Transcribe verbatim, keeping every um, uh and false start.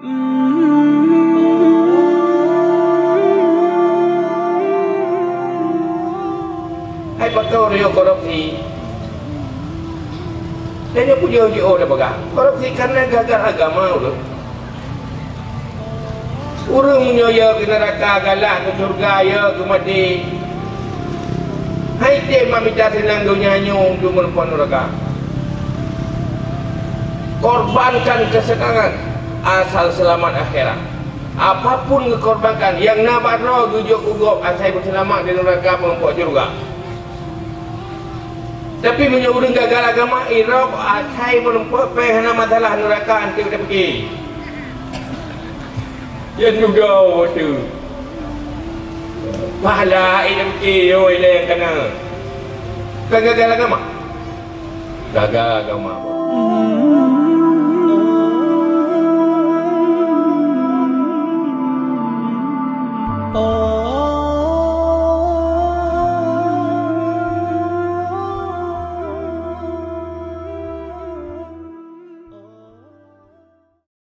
Hai pakon nyoe korupsi. Dan nyoe peue jeuet jiôh lé bagah. Korupsi karena gagal agama ulôn. Ureuëng meunyoe ya keu neuraka, galak keu syeuruga, ya keu maté. Hai tem mamita seunang donya nyoe untuk meureumpok neuraka. Korbankan keuseunangan asal seulamat akhirat. Apapun geukorbankan nyang na bak droe geujok keu gob asai beuseulamat di neuraka meureumpok syeuruga. Tapi meunyoe ureuëng gagal agama, irok asai meureumpok péng hana masalah neuraka anteuk tapike. Yan dudoe tu. Pahala ilée meuki yo ilée nyang kana. Kan gagal agama? Gagal agama.